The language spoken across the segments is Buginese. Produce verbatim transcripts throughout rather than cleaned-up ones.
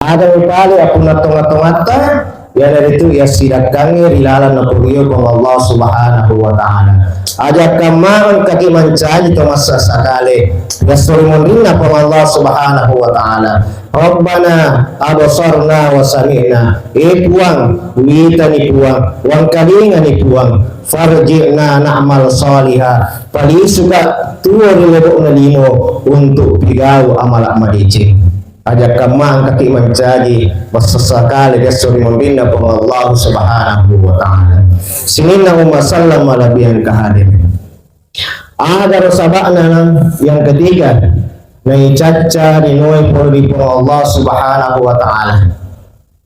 Aga mupale apunna tonga-tongatta, iyanaritu iya sidakkangnge ri laleng naporio Puang Allah Subhanahu wa Ta'ala. Aja kamma engkaki mancaji to massasakale, yassori monrinna Puang Allah Subhanahu wa Ta'ala. Rabbana absarna wa sami'na. E Puang, witani Puang, wangkalingani Puang. Farji'na na'mal saliha. Palisuka tuo ri lebo'na lino untuk pigau amala madeceng. Aja kamma engkaki mancaji massasakale, yassori monrinna Puang Allah Subhanahu wa Ta'ala. Sininna umma sallam malebbi engka hadir. Agaro saba'na yang ketiga, naicacca linoe pole ri Puang Allah Subhanahu wa Ta'ala.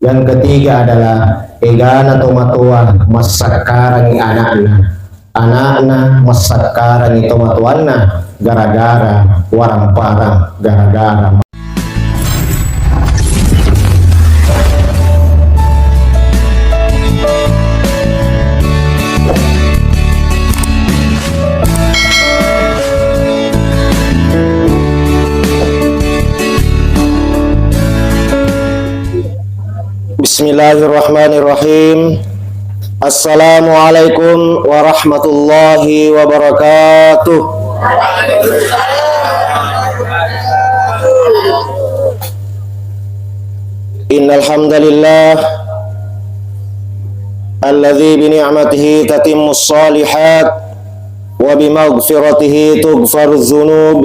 Yang ketiga adalah egana tomatoa massakkarangi anakna. Anakna massakkarangi tomatoanna gara-gara waramparang, gara-gara Bismillahirrahmanirrahim. Assalamualaikum warahmatullahi wabarakatuh. Innal hamdalillah, alladzi bi ni'matihi tatimmus shalihat, wa bi maghfiratihi tughfarudz dzunub,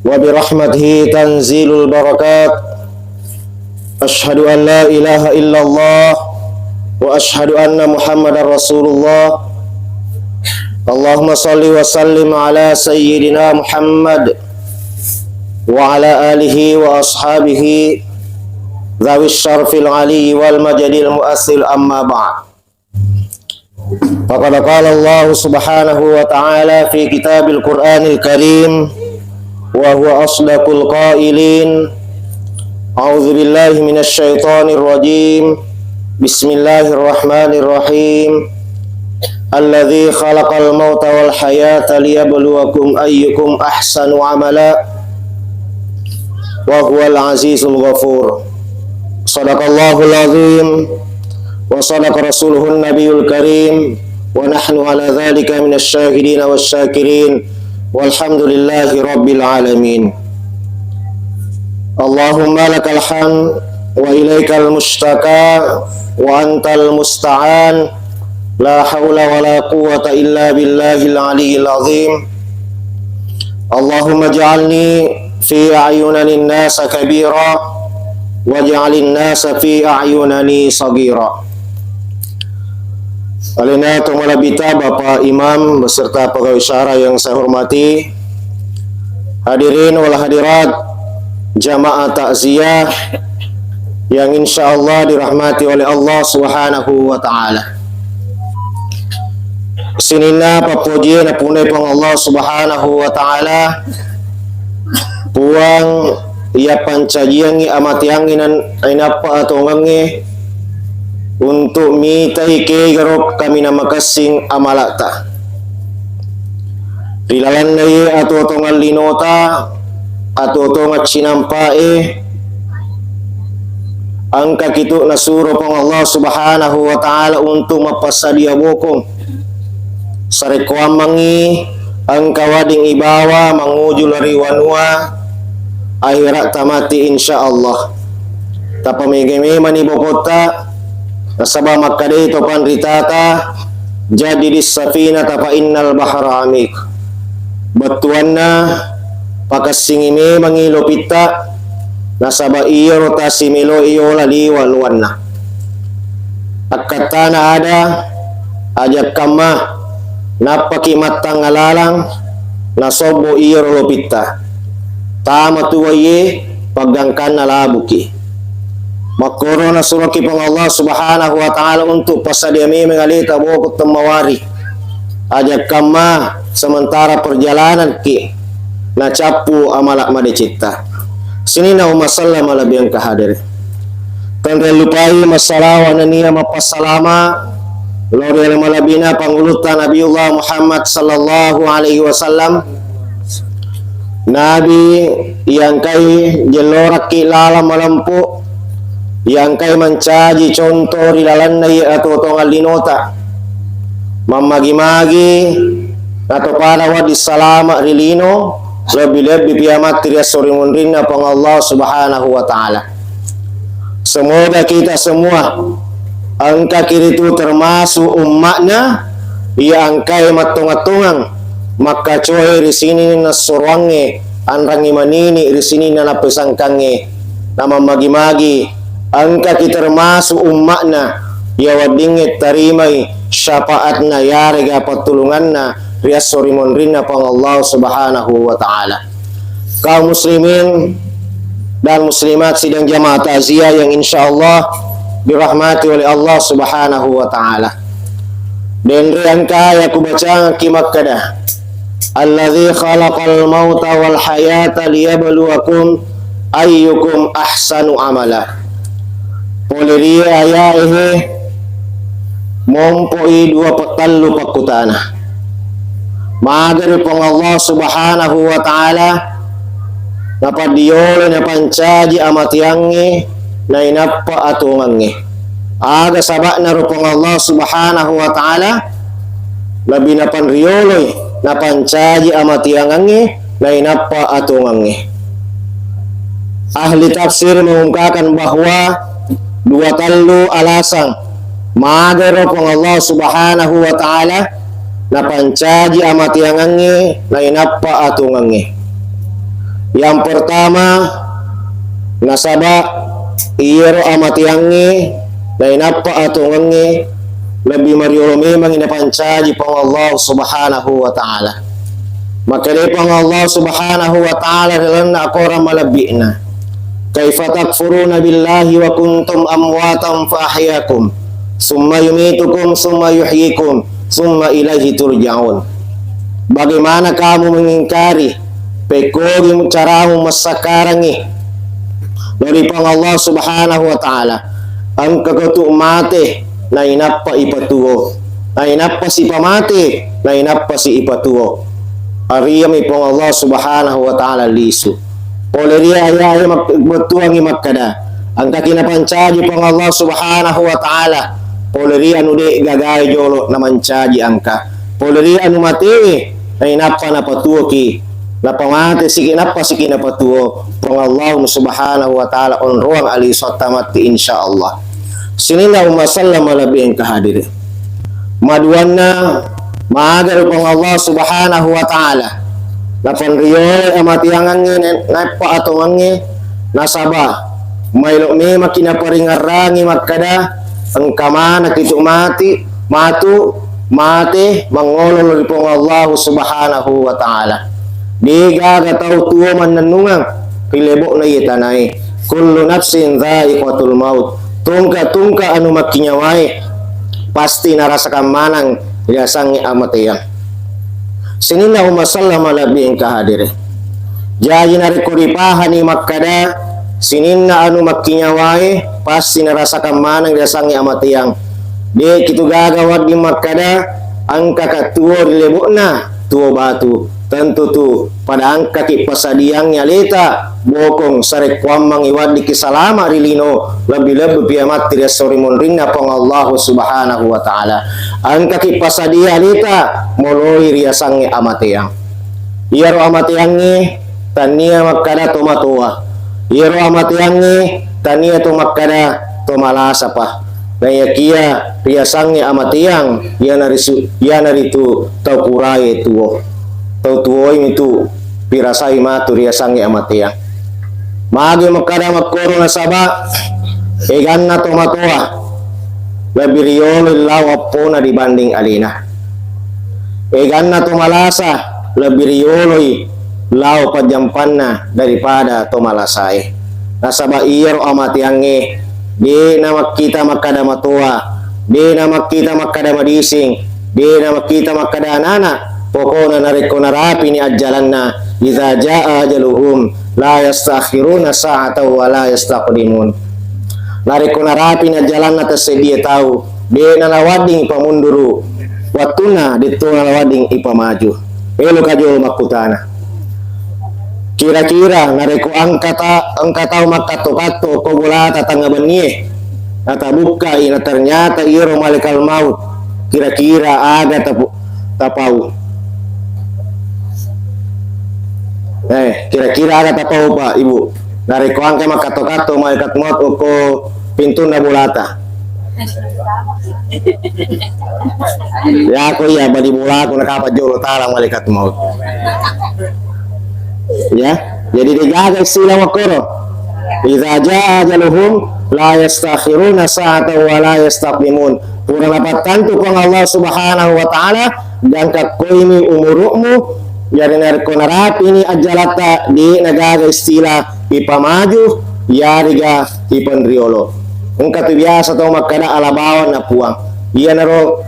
wa bi rahmatihi tanzilul barakat. Asyhadu an la ilaha illallah wa asyhadu anna Muhammadar Rasulullah. Allahumma shalli wa sallim ala sayyidina Muhammad wa ala alihi wa ashabihi dzawis syarfil ali wal majadil muassil, amma ba'd. Faqad qala Allahu subhanahu wa ta'ala fi kitabil Qur'anil Karim, wa huwa asdaqul qailin. A'udzu billahi minasy syaithanir rajim. Bismillahirrahmanirrahim. Alladzi khalaqal mauta wal hayata liyabluwakum ayyukum ahsanu amala, wa huwal azizul ghafur. Sadaqallahul azim wa sadaqa rasuluhun nabiyul karim, wa nahnu ala dzalika minasy syahidin wasy syakirin, walhamdulillahi rabbil alamin. Allahumma lakal hamd wa ilaikal musytaka wa antal musta'an, la haula wa la quwwata illa billahil aliyyil azim. Allahumma ij'alni fi a'yunin nasi kabira, waj'alin nasa fi a'yuni saghira. Alena to malebita, Bapak Imam beserta pegawai syara yang saya hormati, hadirin wal hadirat, jamaah takziah yang insya Allah dirahmati oleh Allah Subhanahu wa Ta'ala. Sininna pappojie napunnai Puang Allah Subhanahu wa Ta'ala, Puang iya pancajiangngi amateangngi nan ainappa atongengnge untuk mitai kegaro kaminang makessing amalata. Ri lalenna iye atuo-tuongeng linota, atuo-tuongeng cinampae, engkaki tu nasuro Puang Allah Subhanahu wa Ta'ala untuk mappassadia bokong. Sarekkoammengngi engka wedding ibawa manguju lao ri wanua akheratta matti, insya Allah. Tapamege-memanni bokotta, nasaba makkedai to panritata, "Jaddidis safinata fa innal bahra amik." Bettuanna, pakessingi memangngi lopitta, nasaba iyaro tasi melo'i yola liwa luwanna. Akkattana ada, ajakkamma, nappaki mattangnga lalang, nasobbo iyaro lopitta. Tama tu waiye, paggangkanna labuki. Makkoro nasuroki Puang Allah Subhanahu wa Ta'ala untuk passadia memeng aleta boko temmawari. Ajakkamma sementara perjalananki nacappu amala madecetta. Sininna umma sallam malebbi engka hadere. Tenriallupai massalawa nennia mappassalama lao ri ale malebbina pangulutta Nabiullah Muhammad sallallahu alaihi wasallam. Nabi iya engkai jellorakki lalang malempu, Iya engkae mancaji conto ri lalenna iye atuo-tuongeng linota. Mammagi-magi natopada wedding salama ri lino, lebbi-lebbi pi iya matti ri esso ri munrinna Puang Allah Subhanahu wa Ta'ala. Semoga kita semua engkaki ritu termasuk umma'na iya engkae mattongeng-tongeng makkacoe ri sininna nassuroangnge, anrangngi manini ri sininna nappesangkangnge. Namammagi-magi engkaki termasuk umma'na iya weddingnge tarimai syafaatna yarega pattulunganna ri esso ri munrinna Puang Allah Subhanahu wa Ta'ala. Kaum muslimin dan muslimat sidang jamaah takziah yang insyaallah dirahmati oleh Allah Subhanahu wa Ta'ala. Denre engka aya kubacangekki makkeda, "Alladzi khalaqal mauta wal hayata liyabluwakum ayyukum ahsanu amala." Pole ri ayae he, mompoi dua petellu pakkutana. Magari Puang Allah Subhanahu wa Ta'ala napaddiolo napancaji amateangnge nainappa atuongengnge. Aga saba'na ro Puang Allah Subhanahu wa Ta'ala lebbi napanrioloi napancaji amateangengnge nainappa atuongengnge. Ahli tafsir mengungkapkan bahwa dua tellu alasan magaro Puang Allah Subhanahu wa Ta'ala napancaji amateangengnge nainappa atuongengnge. Yang pertama, nasaba iyaro amateangnge nainappa atuongengnge lebbi mariolo memangngi napancaji Puang Allah Subhanahu wa Ta'ala. Makkedai Puang Allah Subhanahu wa Ta'ala ri lalenna akorang malebbi'na, "Kaifa takfuruna billahi wa kuntum amwatan fa ahyakum, summa yumitukum, summa yuhyikum, summa ilaihi turja'un." Bagaimana kamu mengingkari, pekkogi caramu massakkarangngi lao ri Puang Allah Subhanahu wa Ta'ala, engkako tu mate nainappa ipatuo, nainappa si pamate, nainappa si ipatuo. Ariyami Puang Allah Subhanahu wa Ta'ala lisu. Pole ri ayae mak-, bettuangngi makkeda, engkaki napancaji Puang Allah Subhanahu wa Ta'ala pole ri anu de gagae jolo namancaji engka. Pole ri anu matewe nainappa napatuoki, napamate siki, nappa siki napatuo, Puang Allah Subhanahu wa Ta'ala onroang alisotta matti, insyaallah. Sininna umma sallam malebbi engka hadiri. Maduanna, magaro Puang Allah Subhanahu wa Ta'ala napanrioloi amateangengnge na-, nappa atuongengnge, nasaba maelo memaki naparingerrangi makkeda, engka manaki tu mati, matu, mate, mangolo lao ri Puang Allah Subhanahu wa Ta'ala. De gaga tau tuo mannennungeng ri lebo'na iye tanae. Kullu nafsin dzaiqatul maut. Tungka-tungka anu makkinyawae pasti narasakang maneng riasangnge amateang. Sininna umma sallam malebbi engka hadiri. Jaji narekko ripahani makkeda sininna anu makkinyawae pasti narasakang maneng riasangnge amateang. De'ki tu gaga wedding makkeda engkaka tuo ri lebo'na tuo batu. Tentu tu pada engkaki pasadiangngi aleta bokong sarekkuammengngi weddikki salama ri lino, lebbi-lebbi pi iya matti ri esso ri munrinna Puang Allahu Subhanahu wa Ta'ala. Engkaki pasadia aleta moloi riasangnge amateang. Iyaro amateangnge tania makkeda tomatoa. Iyaro amateangnge tania to makkeda tomalasapa. Naiyakiya riasangnge amateang, iyanarisu-, iyanaritu tau purae tuo. Tau tuoe mitu pirasai matu riasangnge amateang. Magi makkeda makkoro nasaba eganna tomatoa lebbi rioloi lao appona dibanding alena. Eganna tomalasa lebbi rioloi lao pajjampanna daripada tomalasae. Nasaba iyaro amateangnge de namakkita makkeda matoa, de namakkita makkeda madising, de namakkita makkeda anana. Pokona narekko narapini ajjalanna, idza jaa ajaluhum la yastakhiruna sa'atan wa la yastaqdimun. Narekko narapini ajjalanna tasseddie tau, de nalawadding ipamunduru wattunna, detto nalawadding ipamaju. Eloka jolo makkutana. Kira-kira narekko engka ta-, engka tau makkatto-katto ko bolata tengnga bennie, natabukkai, na ternyata iyaro malaikat maut, kira-kira aga tapu-, tapau? Eh, kira-kira aga tapau, Pak, Ibu? Narekko engka makkatto-katto malaikat maut okko pintunna bolata. Ya, ko iya bali bolaku nakapa jolo tala malaikat maut. Ya, jadi degaga istilah makkoro. Idza jaa ajaluhum la yastakhiruna sa'atan wa la yastaqdimun. Pura napattantu Puang Allah Subhanahu wa Ta'ala, gangka koimi umuru'mu, jadi narekko narapini ajjalatta, de nagaga istilah ipamaju, yariga ipenriolo. Engka tu biasa tau makkada, ala bawang na Puang. Iyanaro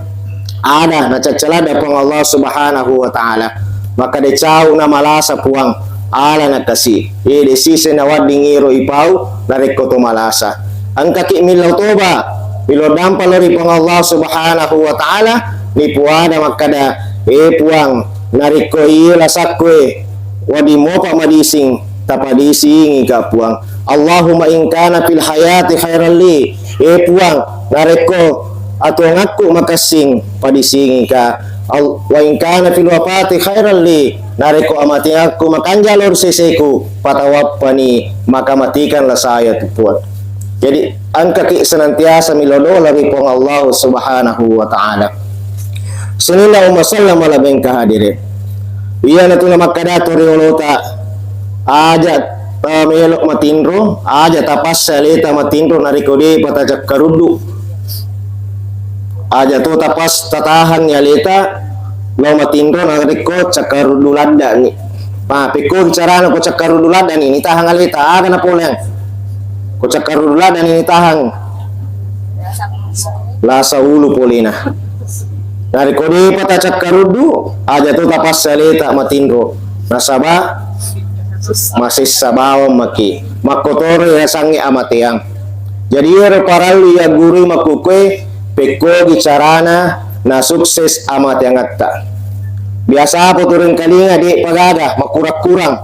ada nacaccaladda Puang Allah Subhanahu wa Ta'ala. Makkada cau na malasa Puang, ala na kasi. Ede sise na wadding iro ipau narekko to malasa. Engkaki millau toba, millau dampa lao ri Puang Allah Subhanahu wa Ta'ala, nipuada makkada, e Puang, narekko iye lasakku e, wedding mopa madising, tapadisingi ka Puang. Allahumma in kana fil hayati khairan li. E Puang, narekko atuangakku makessing, padisingi ka. Al-, wa in kana fil wafati khairan li. Narekko amatiangakku makanja lao ri seseku, patawaffani, maka matikanlah saya tu Puang. Jadi, engkaki senantiasa millau doa lao ri Puang Allah Subhanahu wa Ta'ala. Sininna umma sallam ala bengka hadire. Iyanatu namakkada to riolota, aja, eh, melo matinro, aja tapassa aleta matinro narekko depa tacakkaruddu. Aja to tapas-, tatahangngi aleta lao matinro narekko cakkaruddu laddani. Ma, pekko carana ko cakkaruddu laddani, nitahang aleta, aga napoleang? Ko cakkaruddu laddani nitahang, lasa ulu polena. Narekko depa tacakkaruddu, aja to tapassa aleta matinro. Nasaba masessa bawang maki. Makkotoro yasengnge amateang. Jadi, iyaro parellu iyaggurui makkukue, pekkogi carana nasukses amateangatta. Biasa apa tu rengkalinga, de'pa gaga, makkurang-kurang.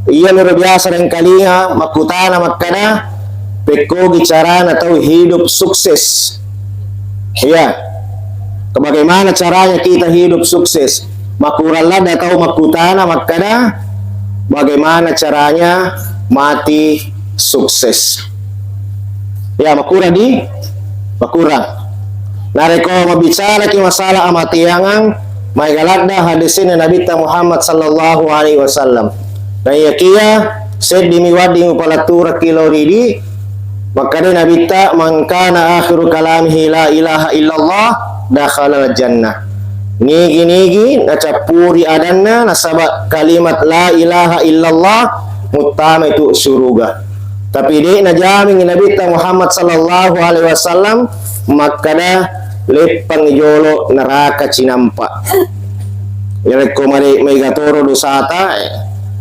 Iyanaro biasa rengkalinga makkutana makkada, pekkogi carana tau hidup sukses. Iya. Bagaimana caranya kita hidup sukses? Makurang ladda tau makkutana makkada, bagaimana caranya mati sukses? Ya, makurang di, makurang. Narekko mabbicaraki masalah amateangang, maega ladda hadisina Nabitta Muhammad sallallahu alaihi wasallam. Naiyakiya seddimi wadding upaletturekki lao ridi, makkeda Nabitta, "Man kana akhiru kalamihi la ilaha illallah, dakhalal jannah." Nigi-nigi nacappuri adanna nasaba kalimat la ilaha illallah, muttamai tu suruga. Tapi de najamingi Nabitta Muhammad sallallahu alaihi wasallam makkeda, "Leppangi jolo neraka cinampa." Yarekko mare-, maega toro dosata, eh,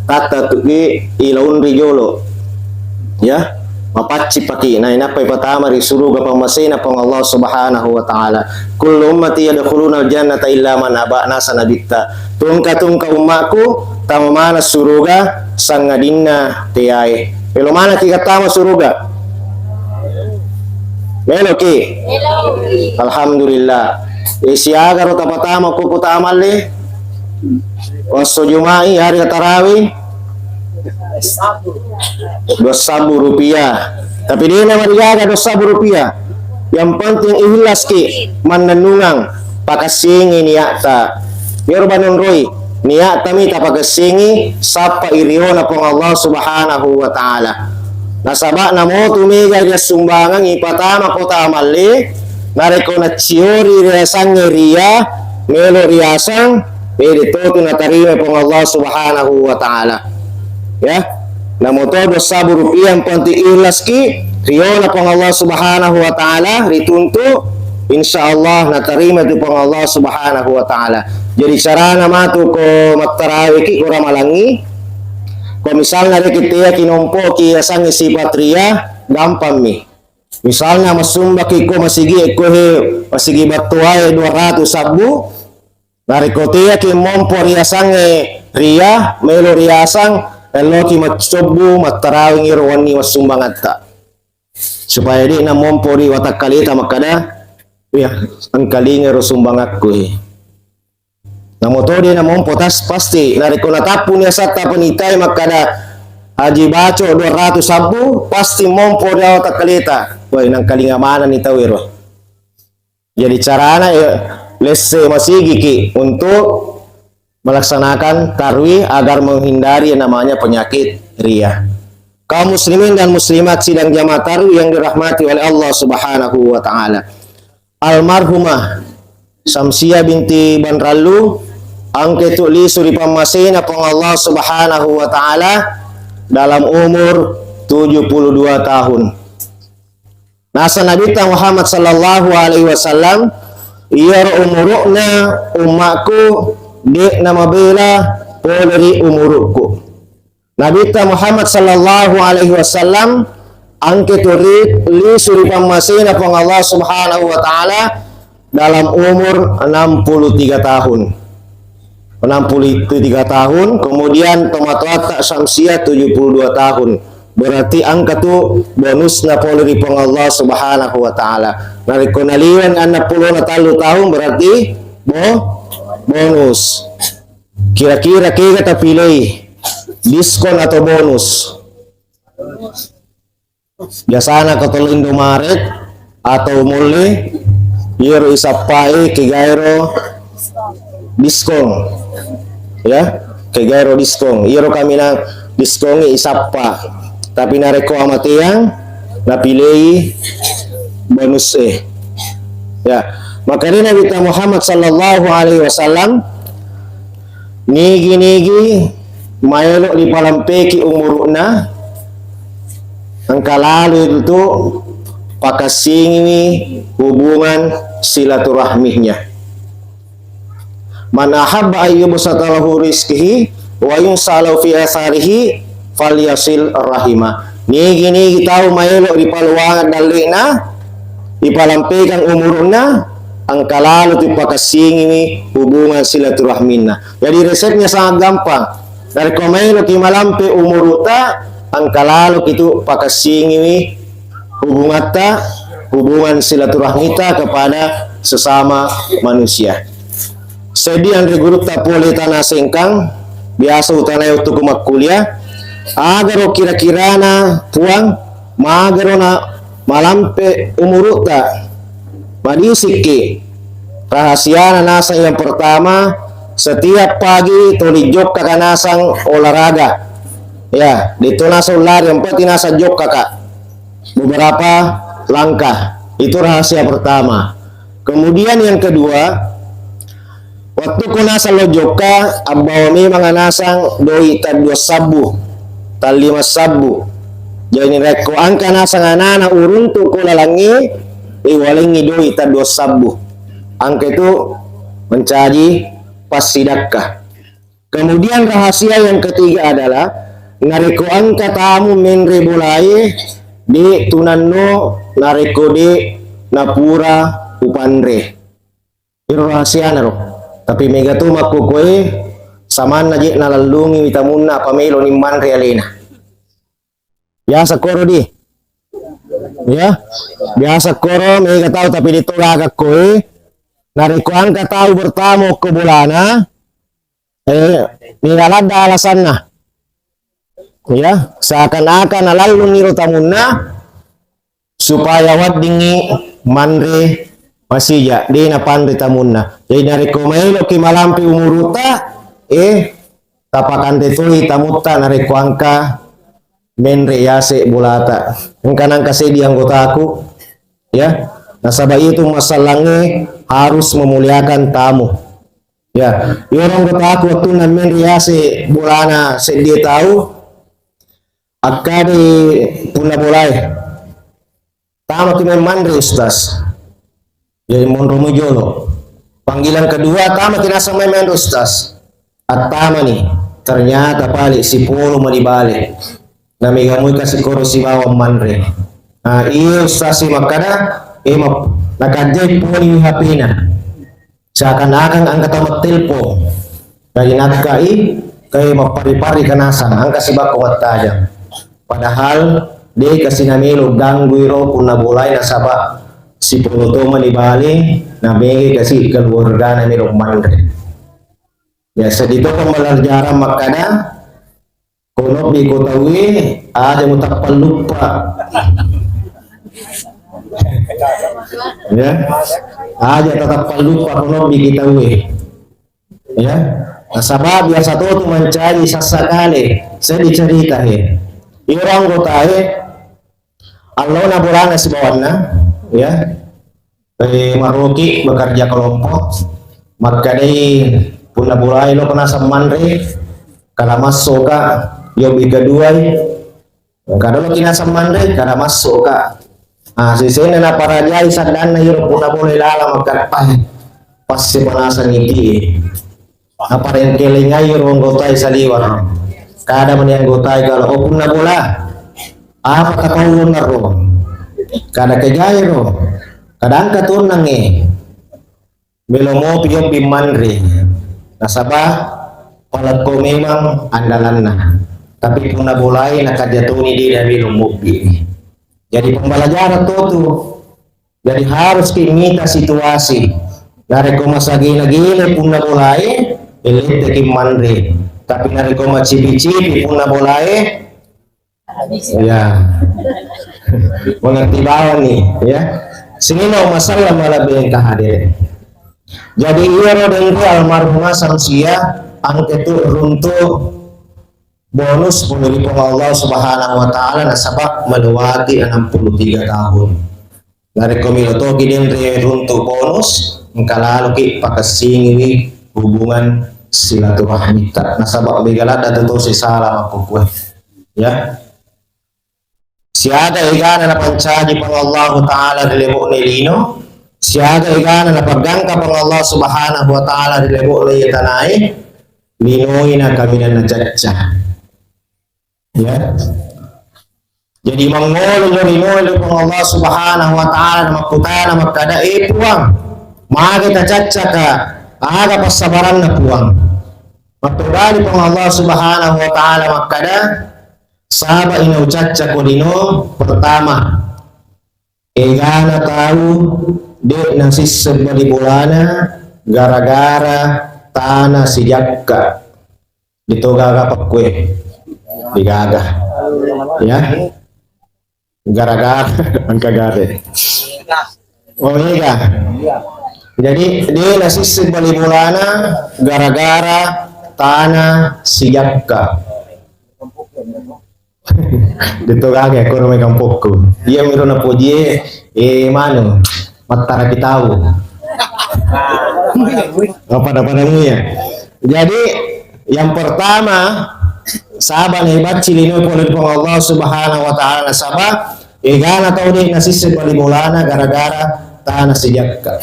tatta tuki ilaunri jolo. Ya, mapaccipaki, nainappa ipatama ri suruga pammasena Puang Allah Subhanahu wa Ta'ala. "Kullu ummati yadkhulunal jannata illa man aba," nasa Nabitta. Tungka-tungka ummaku tama maneng suruga sangadinna teae. Melo manekki gattama suruga? Meloki? Meloki. Alhamdulillah. E, siaga ro tapatama ko kota amalle? Esso Juma'i, hari tarawih? Dua sabbu rupiah. Tapi de namarigaga dua sabbu rupiah. Yang penting ikhlaski mannennungeng, pakessingi niatta. Iyaro banonroi, niatta mi tapakessingi, sappa iriona Puang Allah Subhanahu wa Ta'ala. Nasaba namotu mega riassumbangang ipatama kota amalle, narekko naciori riasangnge ria, melo riasang, eh, de totu natarima Puang Allah Subhanahu wa Ta'ala. Ya, namoto dua sabbu rupiah, yang penting ikhlaski, riona Puang Allah Subhanahu wa Ta'ala, rituntu, insya Allah natarima tu Puang Allah Subhanahu wa Ta'ala. Jadi carana matu ko mattarawiki, ko ramalangi, ko misalna reki teaki nompoki yasangnge sipat ria, gampang mi. Misalna massumbaki ko masigi, ko he masigi battuae dua ratus sabbu, narekko teaki mompo riasangnge ria, melo riasang, Elloki maccobbu mattarawing iro wenni massumbangatta. Supaya de'na mompo ri watakkaleta makkada, "Iya, engkalinga ro sumbangakku e." Namo to de'na mompo tas, pasti narekko natappuni asatta panitai makkada Haji Baco dua ratus sabbu, pasti mompo ri watakkaleta. Woi, nangkalinga manenni tau ero. Jadi carana, eh, lesse masigiki untuk melaksanakan tarwih agar menghindari yang namanya penyakit ria. Kaum muslimin dan muslimat sidang jamaah tarwih yang dirahmati oleh Allah Subhanahu wa taala. Almarhumah Syamsiah binti Banrallu engka tu lisu ri pammasena Puang Allah Subhanahu wa taala dalam umur tujuh puluh dua tahun. Naseng Nabitta Muhammad sallallahu alaihi wasallam, "Iyaro umuru'na ummaku de'na mabela pole ri umuru'ku." Nabitta Muhammad sallallahu alaihi wasallam engka tu ri-, lisu ri pammasena Puang Allah Subhanahu wa taala dalam umur enam puluh tiga tahun. Enam puluh tiga tahun, kemudian tomatoatta Syamsiah tujuh puluh dua tahun. Berarti engka tu bonusna pole ri Puang Allah Subhanahu wa taala. Narekko naliweng enneng puluh na tallu tahun, berarti bo-, bonus. Kira-kira kega tapilei, diskon atau bonus? Biasana ko tolo Indomaret atau Molle, iyaro isappai kegaero diskon. Ya, kegaero diskon. Iyaro kaminang diskon isappa. Tapi narekko amateang, napilei bonus e. Ya, makanya Nabi Muhammad sallallahu alaihi wasallam nigi-nigi maelo ripalampeki umuru'na, engka lalo itu pakassingiwi hubungan silaturahminya. "Man ahabba ayyubsata lahu rizqihi wa yunsalahu fi atharihi falyasil rahima." Nigi-nigi tau maelo ripaloangang dalle'na, ripalampekang umuru'na, engka lalo tu pakassingiwi hubungan silaturahminna. Jadi resepnya sangat gampang. Narekko maeloki malampe umuru'ta, engka laloki tu pakassingiwi hubungatta, hubungan silaturahmita kepada sesama manusia. Seddi anre gurutta pole tana sengkang, biasa utanai wettukku makkuliah, agaro kira-kirana Puang, magaro na malampe umuru'ta, madisikki. Rahasiana naseng yang pertama, setiap pagi tuli jokkaka naseng olahraga. Ya, de'to naseng lari, yang penting naseng jokkaka beberapa langkah. Itu rahasia pertama. Kemudian yang kedua, wettukko naseng lo jokka, abbawa memang naseng doi taddua sabbu, tallima sabbu. Jadi rekko engka naseng anana uruntu ko lalangnge, iwalengngi doi taddua sabbu. Engka itu mencaji passidakka. Kemudian rahasia yang ketiga adalah, narekko engka tamu menre bolae, de tunanno narekko de napura upanre. Iro rahasiana ro. Tapi mega tu makkukoe samanna je nalallungi tamunna apa melo ni manre alena. Biasa koro di. Ya. Biasa koro mega tau tapi de to gaga koe. Narekko engka tau bertamu ko bolana, eh, mega ladda alasanna. Ya, seakan-akan nalallungi ro tamunna supaya weddingngi manre masija, de napanre tamunna. Jadi narekko maeloki malampe umuruta, eh, tapakanre toi tamutta narekko engka menre yase bolata. Engka nangka seddi anggotaku, ya, nasaba itu masallangnge harus memuliakan tamu. Ya, iyaro anggotaku wettunna menre yase bolana seddie tau, akkade punna bolae. Tamaki memmanre, Ustaz. Jadi monromi jolo. Panggilan kedua, tamaki naseng memmanre, Ustaz. Attamani, ternyata pale sipolo mani bale. Namega moi kasi koro sibawa manre. Nah, iya Ustaz si makkada, eh, map-, nakajjai poni H P-na. Seakan-akan engka tau mattelpong. Jadi nakkai, Kae mappari-pari kanasang, engka sibakko mattajang. Padahal de kasi namelo ganggui ro punna bolai nasaba sipolo to mani bale, na mege kasi keluargana melo manre. Ya, seddi to pembelajaran makkada, ko nobbi ko tauwe, aja mutappa luppa. Ya, aja tatappa luppa ko nobbi ki tauwe. Ya, nasaba biasa to tu mancaji sassa kale, seddi cerita he. Iyaro anggota he, allona bolana sibawanna, ya. Eh, maroki bekerja kelompok, makkadai punna bolai lo kena manre, kala massoka, yobi keduai, kada lo kina manre, kada massoka. Ah, sisena naparajai saddanna iro punna bolai lala makkada, "Ah, pasti manasang iti." Naparengkelengai ro anggotai saliweng. Kada mani anggotai kala, "Oh, punna bola. Apa tapauanna ro? Kada kegai ro. Kada engka tuonnangnge." Melo mopi yobbi manre. Nasaba palekko memang andalanna. Tapi punna bolai nakajatoni de namelo mobbi. Jadi pembelajaran to tu. Jadi harus ki mita situasi. Narekko masagena-gena punna bolae, eletteki manre. Tapi narekko macipi-cipi punna bolae, ya. Mengerti bawang nih, ya. Sini mau masalah malah bengkah hadir. Jadi iyaro denre almarhumah Samsia angke tu runtu bonus pole ri Puang Allah Subhanahu wa Ta'ala nasaba melewati enam puluh tiga tahun. Narekko melo toki denre runtu bonus, engka laloki pakessingiwi hubungan silaturahmita. Nasaba mega ladda tu tosi sala makkukue. Ya. Siaga egana napancaji Puang Allah Ta'ala ri lebo'na lino, siaga egana napagangka Puang Allah Subhanahu wa Ta'ala ri lebo'na iya tanae, linoi na kaminang nacacca. Ya. Jadi mangolo lo rinoi lo Puang Allah Subhanahu wa Ta'ala na makkutana makkada, "Eh Puang, mage tacaccaka? Aga passabaranna Puang?" Mappebali Puang Allah Subhanahu wa Ta'ala makkada, "Saba ina ucacca ko lino pertama, egana tau de nasisseng bali bolana gara-gara tana sijakka." Dito gaga pakkue. Digaga. Ya. Gara-gara engka gare. Oh, iya. Jadi, de nasisseng bali bolana gara-gara tana sijakka. Dito gaga ko mai kampokku. Iya miro napojie, eh, manu, mattaraki tau. Apa pada-pada muya. Jadi, yang pertama, saba na ibacci lino pole ri Puang Allah Subhanahu wa Ta'ala, nasaba egana tau de nasisseng bali bolana gara-gara tana sijakka.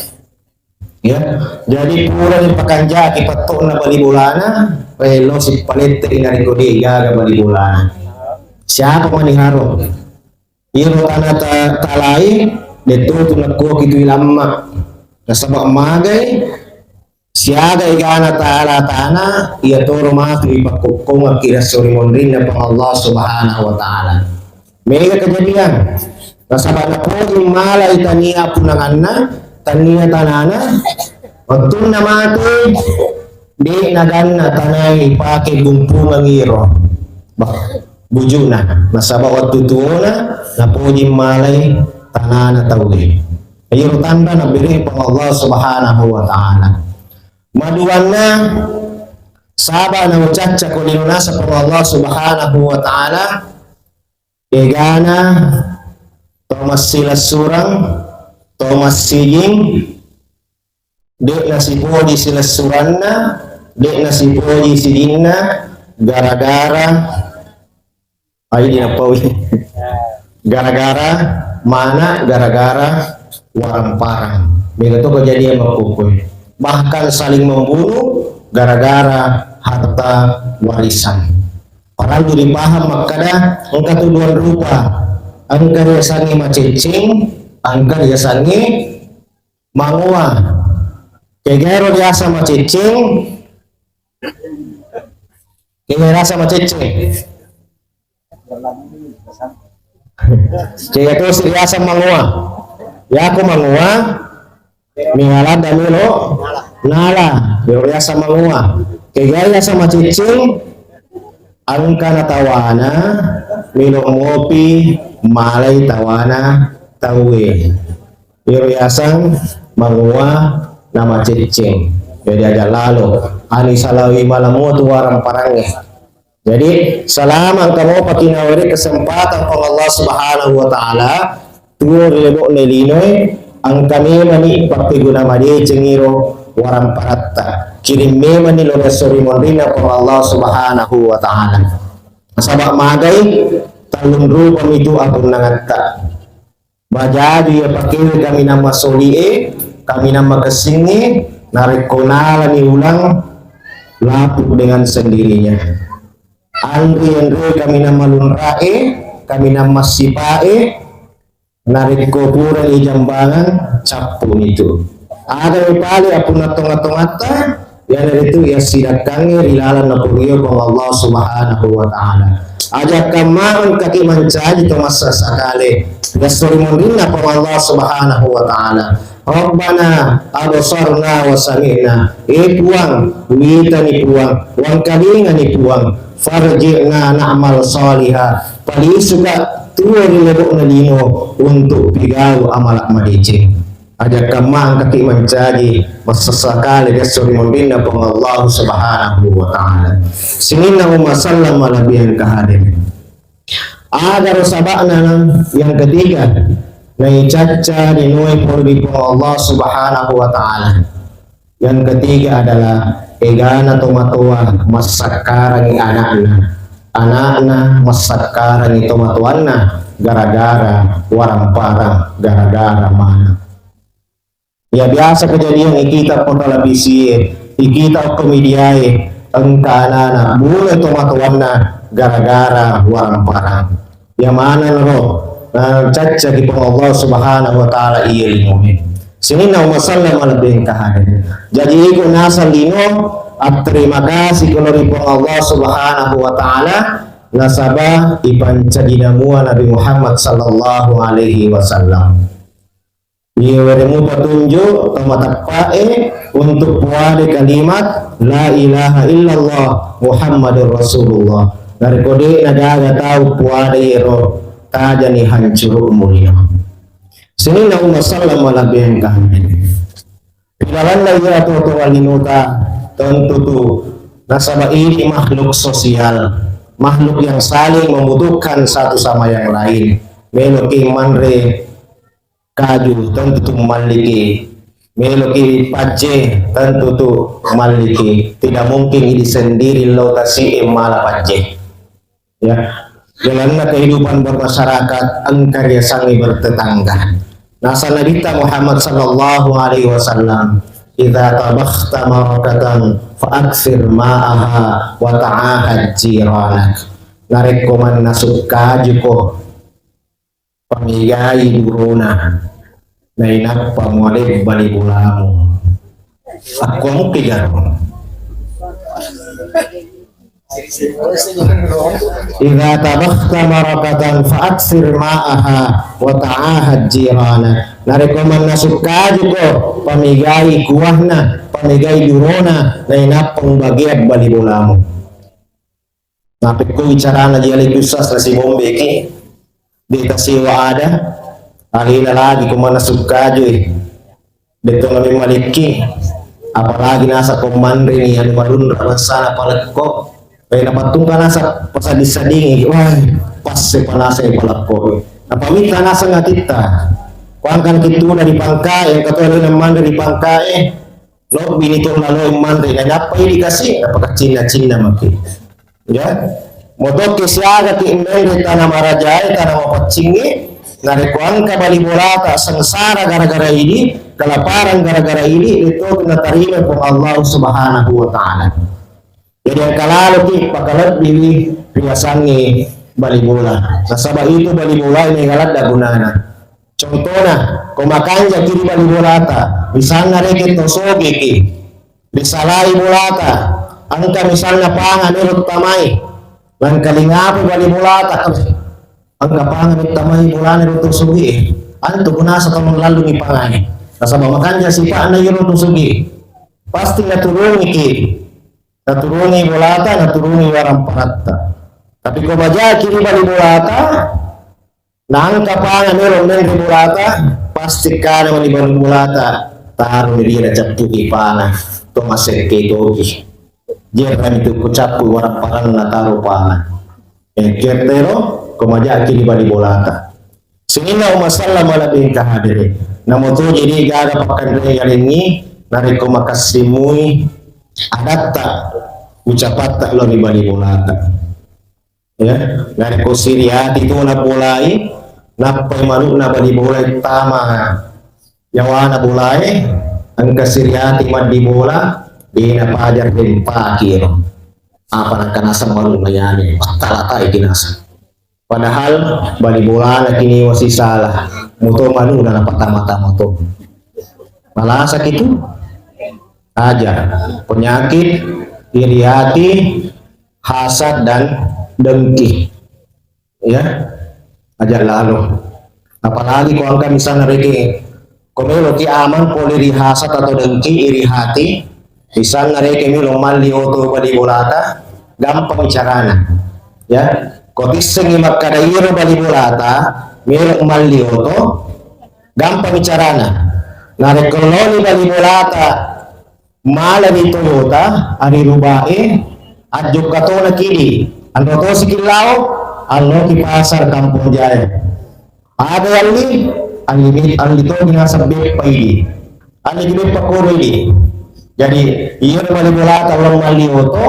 Ya, jadi purani pakanjaki petto'na bali bolana, eh, lo sipalette narekko de gaga bali bolana. Siapa mani haro? Iyaro tana ta-, talai, detto tu nakkuaki tu ilamma. Nasaba magai, siaga egana taala tana, iya toro matu ipakkokkongakki ri esso ri monrinna Puang Allah Subhanahu wa Ta'ala. Mega kejadian. Nasaba napoji malai tania punnanganna, tania tanana, wettunna mate, de naganna tanae ipake gumpungeng iro. Bah, bujuna. Nasaba wettu tuona, napoji malai tanana tauwe. Iro tanda nabere Puang Allah Subhanahu wa Ta'ala. Maduanna, saba naucacca ko lino naseng Puang Allah Subhanahu wa Ta'ala, egana to massilessureng, to massijing, de nasipoji silessuranna, de nasipoji sijinna, gara-gara Ai, dinappaui. Gara-gara mana, gara-gara warang-parang. Mega to kejadian makkukue. Bahkan saling membunuh gara-gara harta warisan. Parellu dipaham makkada, engka tu dua rupa. Engka riasangi maceccing, engka riasangi mangoa. Kegaro riasang maceccing, Kega riaseng macecceng? Kega tosi riaseng mangua? Yako mangua, mega ladde melo nala, ero riaseng mangua. Kega riaseng macecceng? Engkana tawana, melo mopi, malai tawana tauwe. Ero riaseng mangua na macecceng. Jadi aja lalo. Ani salawi malamua tu waramparangnge. Jadi, selama engka mopa ki nawere kesempatan Puang Allah Subhanahu wa Ta'ala, tuo ri lebo'na linoe, engka memani pappeguna madeceng iro waramparatta. Kirim memani lo ri esso ri monrinna Puang Allah Subhanahu wa Ta'ala. Nasaba magai tellung rupa mitu apunnangatta. Bajaju iya pakewe kaminang masoli'e, kaminang makessingnge, narekko nalani ulang, lapuk dengan sendirinya. Anri-anri kaminang malunra'e, kaminang massipa'e, narekko purani jambangan, cappuni tu. Aga mi pale apunna tonga-tongatta, iyanaritu iya sidakkangnge ri laleng napurio Puang Allah Subhanahu wa Ta'ala. Aja kamma engkaki mancaji to massakale, ri esso ri monrinna Puang Allah Subhanahu wa Ta'ala. Rabbana absarna wa sami'na. E Puang, witani Puang, wangkalingani Puang. Farji'na na'mal saliha. Palisuka tuo ri lebo'na lino untuk pigau amala madeceng. Aja kamma engkaki mancaji massakale ri esso ri monrinna Puang Allah Subhanahu wa Ta'ala. Sininna umma sallam malebbi engka hadir. Agaro saba'na yang ketiga, naicacca linoe pole ri Puang Allah Subhanahu wa Ta'ala. Yang ketiga adalah egana tomatoa massakkarangi anakna. Anakna massakkarangi tomatoanna gara-gara waramparang, gara-gara mana. Ya, biasa kejadian ikita ko televisi e, ikita ko media e, engka anana bunuh tomatoanna gara-gara waramparang. Ya, maneng ro, nacaccaki Puang Allah Subhanahu wa Ta'ala iya linoe. Sininna umma sallam malebbi engka hadir. Jaji iko naseng lino, atterima kasih ko ri Puang Allah Subhanahu wa Ta'ala, nasaba ipancajina mua Nabi Muhammad sallallahu alaihi wasallam. Iyaweremu patunju to mateppa'e untuk puade kalimat la ilaha illallah Muhammadur Rasulullah. Narekko de'na gaga tau puade ero, tajani hancuru'mu lino. Sininna umma sallam malebbi engka. Ri lalenna iya to-, tonga linota tentu tu nasaba idi makhluk sosial, makhluk yang saling membutuhkan satu sama yang lain. Meloki manre kaju, tentu tu malliki. Meloki pajje, tentu tu malliki. Tidak mungkin idi sendiri lo tasi'e mala pajje. Ya, jalanna kehidupan bermasyarakat engka riasangnge bertetangga. Nasa Nabitta Muhammad sallallahu alaihi wasallam, "Idza tabakhta maraqatan fa aktsir ma'aha wa ta'ahad jiranak." Narekko mannasuk kajuko, pamegai durona, nainappa mualebba bali bolamu. Akkuamukki garo. Idza tabakhta maraqatan fa aktsir ma'aha wa ta'ahad jirana. Narekko mannasuk kajuko, pamegai kuahna, pamegai durona, nainappa mubageang bali bolamu. Napekkoi carana ji alai kussas nasibombeki, de tasewa ada, alena lagi ko mannasuk kajui, de to namemmalekki, apalagi nasa ko manreni anu malunra bangsana palekko, eh, napattungka nasa pasaddi-saddingi, wah, passe panasai palekko. Napamitta naseng atitta, ko engka nakittuna ri pangkae, engka to alena manre ri pangkae, lobbini to naloi manre, nainappa idi kasi, napakaccinna-cinna maki. Ya, motokke siagaki menre tana marajae, tana mapaccingnge, narekko engka bali bolata sengsara gara-gara idi, kelaparan gara-gara idi, itu natarima Puang Allah Subhanahu wa Ta'ala. Jadi engka laloki pakalebbiwi riasangnge bali bola. Nasaba itu bali bola ini ladde gunana. Contohna, ko makanjaki ri bali bolata, misalna rekeng to sogeki, risalai bolata, Engka misalna pangan ero tamai, nangka lingapi bali bolata, engka pangan ero tamai bolana ero to sugi, antu kunasa tolong lallungi pangan. Nasaba makanja sipa'na ero to sugi, pasti naturungi ki, naturungi bolata, naturungi waramparatta. Tapi ko majaki ri bali bolata, nangka pangan ero menre bolata, pasti kana mani bali bolata, taroni ri na cappuki pangan, to masekke toki. Jerrani tu kucappu waramparanna taro pangan. Eh, kertero, ko majaki ri bali bolata. Sininna umma sallama lebih kahadiri. Namo to jadi gaga pakkanre yalengi, narekko makassimui adatta ucapatta lo ri bali bolata. Ya, narekko siriati tu na bolai, nappai manukna bali bolai tama yawana bolae, engka siriati maddi bola, dena paja rempaki ero. Apa nakka naseng manukna yane, pattalatai ki naseng. Padahal bali bolana kini wasi salah, muto manukna napatama-tama to. Malasaki tu aja penyakit iri hati, hasad dan dengki. Ya, aja lalo. Apalagi ko engka misalna reke, ko melo ki aman pole ri hasad atau dengki, iri hati, misalna reke melo malli oto bali bolata, gampang carana. Ya, ko tissengi makkada iro bali bolata melo malli oto, gampang carana. Narekko loni bali bolata, mala ri Toyota, ari rubae, ajjokka tona kidi, anro tosi ki lao, allo ki pasar Kampung Jaya. Ada alli, alli, alli to naseng beppa idi. Alli ki beppa koro idi. Jadi, iya bali bolata lo malli oto,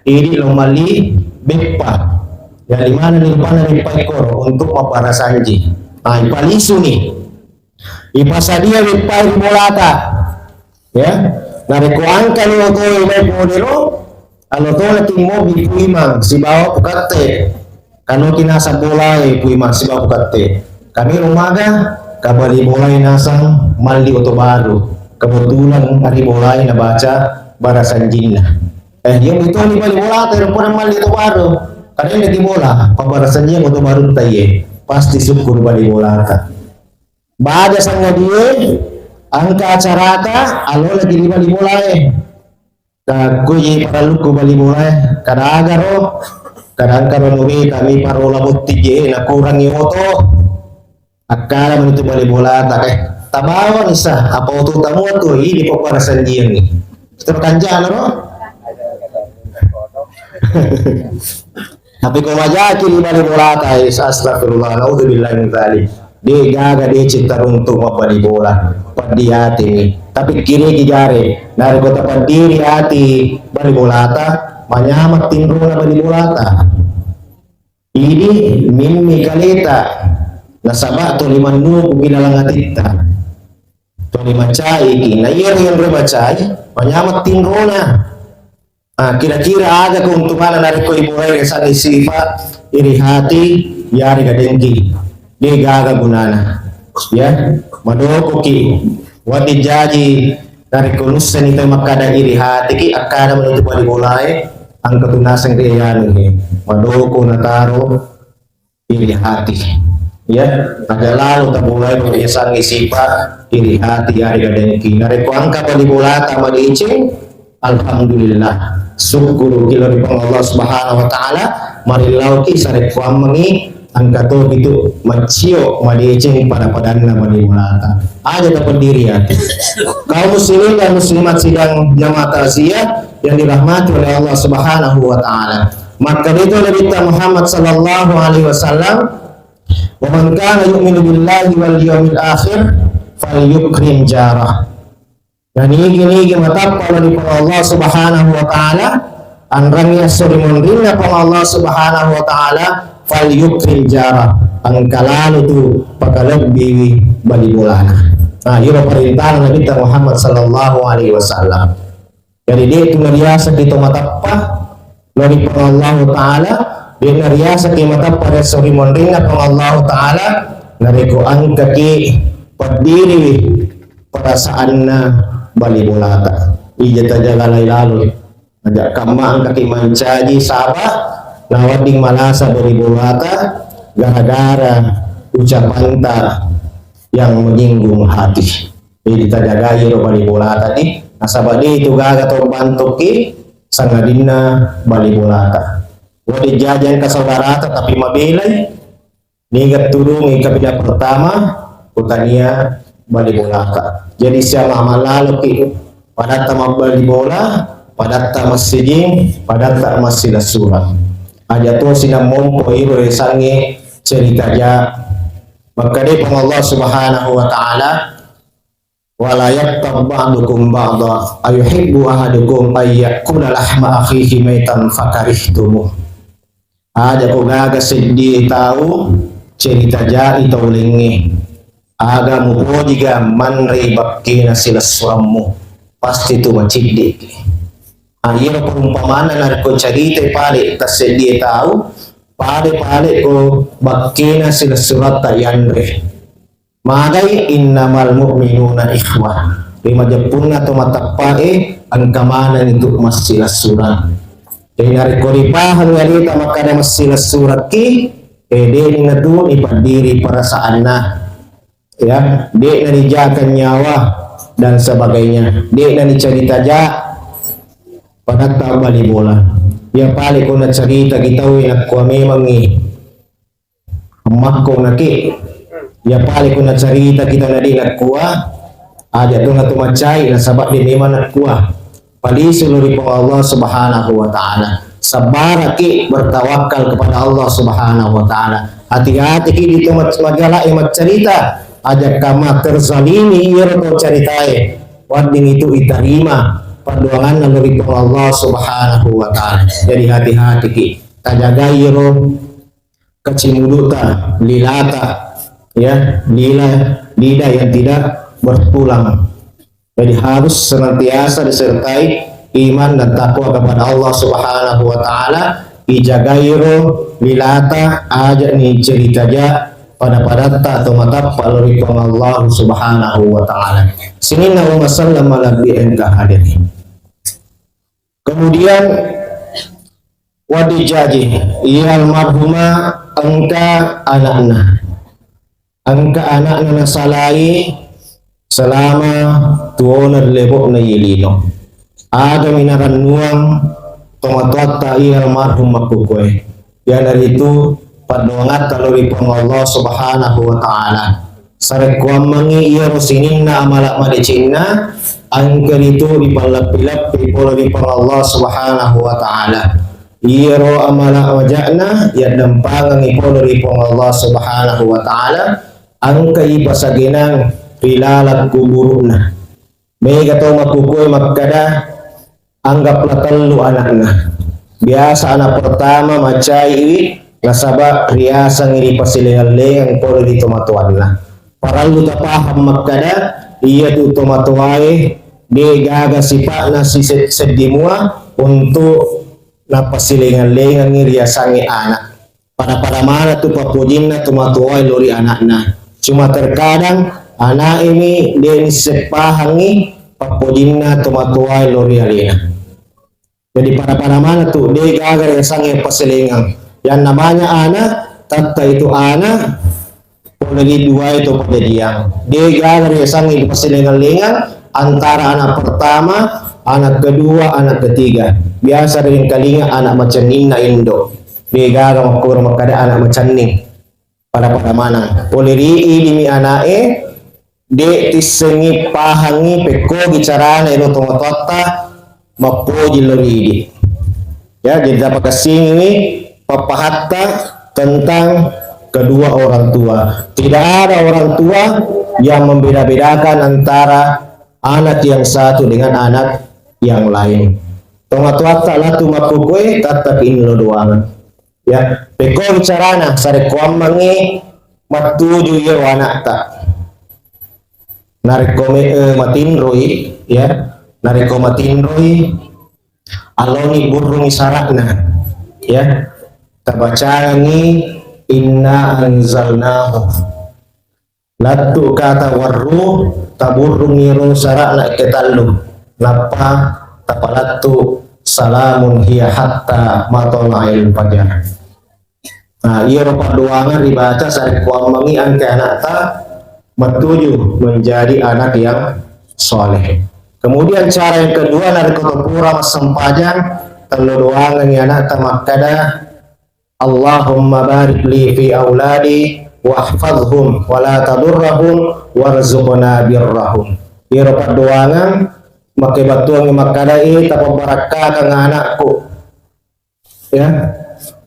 idi lo malli beppa. Jadi mana ni rupana beppa koro untuk mabbarasanji. Ah, ipalisuni. Ipasadia beppa ri bolata. Ya, narekko angkani otoe mai pole ro, allo tona timmobi puimang sibawa pukatte, kanoki naseng bolae puimang sibawa pukatte. Kami rumaga, kabali bolae naseng malli oto baru. Kebetulan ari bolae nabaca barasanjinna. Eh, iya betul ni bali bolata, ero pura malli oto baru. Karena di bola, pabarasanjing oto baru taye. Pasti syukur bali bolata. Baja sangadie, engka acarata, alo lagi ri bali bolae. Ka kuji paralluku bali bolae, kada agaro, kada engka ro murita mi parola botting je, nakurangi oto. Akkala mani tu bali bolata, eh, tabawa nisa, apa oto tamu tu, ini pokok rasanjiang ni. Terkanjana ro. Tapi ko majaki ri bali bolata, astagfirullah, naudzubillah min dzalik. De gaga deceng taruntu mabbali bola, peddi atimi. Tapi kiriki jare, narekko tapeddiri ati bali bolata, manyameng tinrona bali bolata. Idi mimmi kaleta, nasaba toli mannuku ki laleng atitta. Toli macaiki, na iya rianre macai, manyameng tinrona. Ah, kira-kira aga keuntunganna narekko ibolai yasengnge sifa iri hati, yarega dengki? De gaga gunana. Ya, madokoki. Wati jaji narekko nussani tau makkada iri hatiki, akkada mani tu bali bolae, engka tu naseng ri anu he. Madoko nataro iri hati. Ya, aja lalo tabulai ko yasengnge sifa iri hati, yarega dengki. Narekko engka bali bolata madeceng, alhamdulillah, syukuruki lao ri Puang Allah Subhanahu wa Ta'ala, marillau ki sarekkuammengi engka to itu macio madeceng pada-padanna bali bolata. Aja tapeddiri ati. Kaum muslimin dan muslimat sidang jamaah takziah yang dirahmati oleh Allah Subhanahu wa Ta'ala. Makkeda itu Nabi Muhammad sallallahu alaihi wasallam, "Wa man kana yu'minu billahi wal yawmil akhir falyukrim jarah." Na nigi-nigi matappa lao ri Puang Allah Subhanahu wa Ta'ala, anrangi esso ri monrinna Puang Allah Subhanahu wa Ta'ala, falyukrim jarah, engka lalo tu pakalebbiwi bali bolana. Nah, iro parentana Nabi Muhammad sallallahu alaihi wasallam. Jadi, de tu nariasaki to matappa lao ri Puang Allahu Ta'ala, de nariasaki matappa ri esso ri monrinna Puang Allahu Ta'ala, narekko engkaki peddiriwi perasaanna bali bolata. Ija tajaga lai laloi. Aja kamma engkaki mancaji saba, nawedding malasa bali bolata gara-gara ucapanta yang menyinggung hati. Jadi tajagai ro bali bolata ni, nasaba de itu gaga to bantukki sangadinna bali bolata. Wedding jaji engka saudarata tapi mabelai, niga turungi kabina pertama, kutania bali bolata. Jadi siama malaloki padatta mabbali bola, padatta massijing, padatta massilessureng. Aja to sinang mompo iro yasengnge cerita ja. Makkeda Puang Allah Subhanahu wa Ta'ala, "Wala yattab ba'dukum ba'da, ayuhibbu ahadukum ayyakula lahma akhihi maitan fakarihtumuh." Aja ko gaga seddi tau cerita jai tau lengnge. Aga mupojiga manre bakkena silessurammu, pasti tu maciddi. Ah, iyaro perumpamana narekko caritai pale tasseddie tau, pale-pale ko bakkena silessuretta yanre. Magai innamal mu'minuna ikhwah. Ri majeppunna to mateppae engka maneng itu massilessurang. Jadi narekko ripahang aleta makkada massilessurakki, eh, de'na tu ipaddiri perasaanna. Ya, de'na nijakan nyawa dan sebagainya. De'na nicarita ja padatta bali bola. Ya pale ko nacarita ki tau nakkua memangngi makko nake. Ya pale ko nacarita kita nadi nakkua aja tu natu macai nasaba de memang nakkua. Palisu lo ri Puang Allah Subhanahu wa Ta'ala. Sabbaraki bertawakal kepada Allah Subhanahu wa Ta'ala. Hati-hati ki di tu mac-, majalai maccarita. Aja kama terzalimi iyaro to caritae. Wadding itu itarima perdoanganna lo ri Puang Allah Subhanahu wa Ta'ala. Jadi hati-hati ki. Tajagai ro kacimudutta, lilata, ya, lila, lidah yang tidak bertulang. Jadi harus senantiasa disertai iman dan takwa kepada Allah Subhanahu wa Ta'ala. Ijagairo lilata, aja ni cerita ja pada-padatta atau matappa lo ri Puang Allah Subhanahu wa Ta'ala. Sininna Umar Sallam malabbi engka hadirin. Kemudian, waddi jaji, iya almarhumah engka anakna. Engka anakna nasalai selama tuona ri lebo'na iye lino. Agami narannuang tomatoatta iya almarhum makkukkue. Iyanaritu paddoangatta lao ri Puang Allah Subhanahu wa Ta'ala. Sarekkuammengngi iyaro sininna amala madecenna, engka ritu ripalleppi-leppi pole ri Puang Allah Subhanahu wa Ta'ala. Iyaro amala maja'na yaddampangengngi pole ri Puang Allah Subhanahu wa Ta'ala, engka ipasagenang ri laleng kuburu'na. Mega tau makkukkue makkada, anggaplah tellu anakna. Biasa anak pertama macaiwi, nasaba riasengngi ripasilengang-lengang pole ri tomatoanna. Parellu tapahang makkada, iyatu tomatoae de gaga sipa'na sise-, seddi mua untuk napasilengang-lengangngi riasengnge anak. Pada-pada maneng tu pappojinna tomatoae lao ri anakna. Cuma terkadang anakemi de nissepahangngi pappojinna tomatoae lao ri alena. Jadi pada-pada maneng tu de gaga riasengnge pasilengang. Yang namanya anak, tatta itu anak, pole ri duae to pajajiang. De gaga riasengnge pasilengang-lengang antara anak pertama, anak kedua, anak ketiga. Biasa ri engkalinga anak macenninna indo. De gaga makkuro makkada anak macenning. Pada-pada maneng. Pole ri idimi ana'e, de tissengngi pahangngi pekkogi carana ero tomatoatta mappoji lao ri idi. Ya, jadi tapakessingiwi pappahatta tentang kedua orang tua. Tidak ada orang tua yang membeda-bedakan antara anak yang satu dengan anak yang lain. Tomatoatta latu makkukkue tattapi inlo doangan. Ya, pekko carana sarekkuammengngi mattuju iyaro anakta. Narekko me-, eh, matinroi, ya, narekko matinroi, aloni burrungi sara'na, ya, tabacangi inna anzalnahu. Lattu kata warru, taburrungi ro sara'na ketallu, nappa tapalattu salamun hiya hatta matla'il fajar. Nah, iyaro paddoangeng ribaca sarekkuammengngi engka anakta menuju menjadi anak yang soleh. Kemudian cara yang kedua, narekko to pura massempajang, tello doangengngi anakta makkada, Allahumma barik li fi auladi wahfazhum wa la tadurrahum warzuqna birrahum. Iyaro paddoangeng makkebatuangngi makkada, eh, tapabbarakkakang anakku. Ya.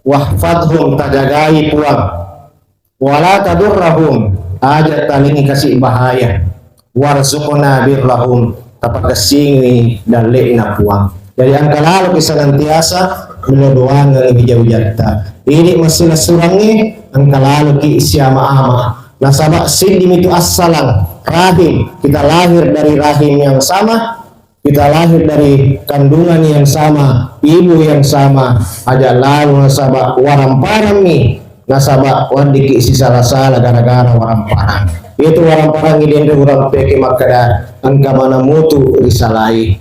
Wahfazhum, tajagai Puang. Wala tadurrahum, aja talingi kasi bahaya. Warzuqna birrahum, tapakessingi dalle'na Puang. Jadi engka laloki senantiasa melo doangengngi wija-wijatta. Idi massila-surangngi engka laloki siama-ama. Nasaba siddimi tu assalang rahim, kita lahir dari rahim yang sama, kita lahir dari kandungan yang sama, ibu yang sama, aja lalo nasaba waramparang mi, nasaba weddikki sisala-sala gara-gara waramparang. Itu waramparang ini urang peke makkada engka mana mutu risalai.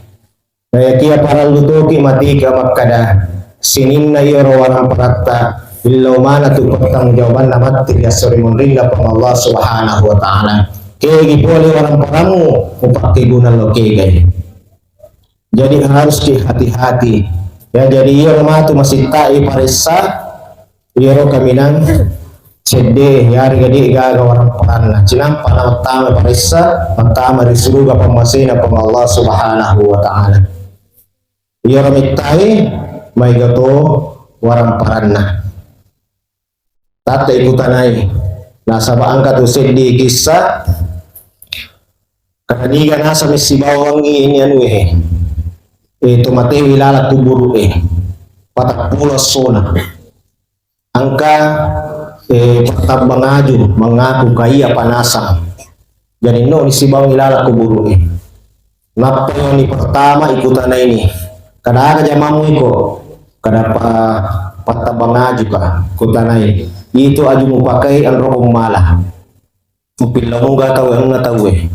Nayakia parallu toki matika makkada sininna iyaro waramparatta illau mana tu pertanggungjawabanna matti ri esso ri munrinna Puang Allah Subhanahu wa Ta'ala. Kegi pole waramparangmu, mupakkeguna lo kegai. Jadi harus ki hati-hati. Ya, jadi iyaro matu masittai paressa, iyaro kaminang sedde, yarega de gaga waramparanna. Cinampa na mattama paressa, mattama ri suruga pammasena Puang Allah Subhanahu wa Ta'ala. Iyaro mettai maega to waramparanna. Tatta ikutanai. Nasaba engka tu seddi kissa, karena niga nasami sibawangngi ini anu, eh, eh, to matewi laleng kuburu, eh, patappulo essona. Engka, eh, pertabbang aju mengaku kaiya panasang. Jadi no ni sibawangngi laleng kuburu, eh. Nappa ni pertama ikutanaini, kada aga jamammu iko? Kada pa, pattabang aju ka, kutanai. Itu aju mupakai enro mala. Upillau muga tau enna tau e.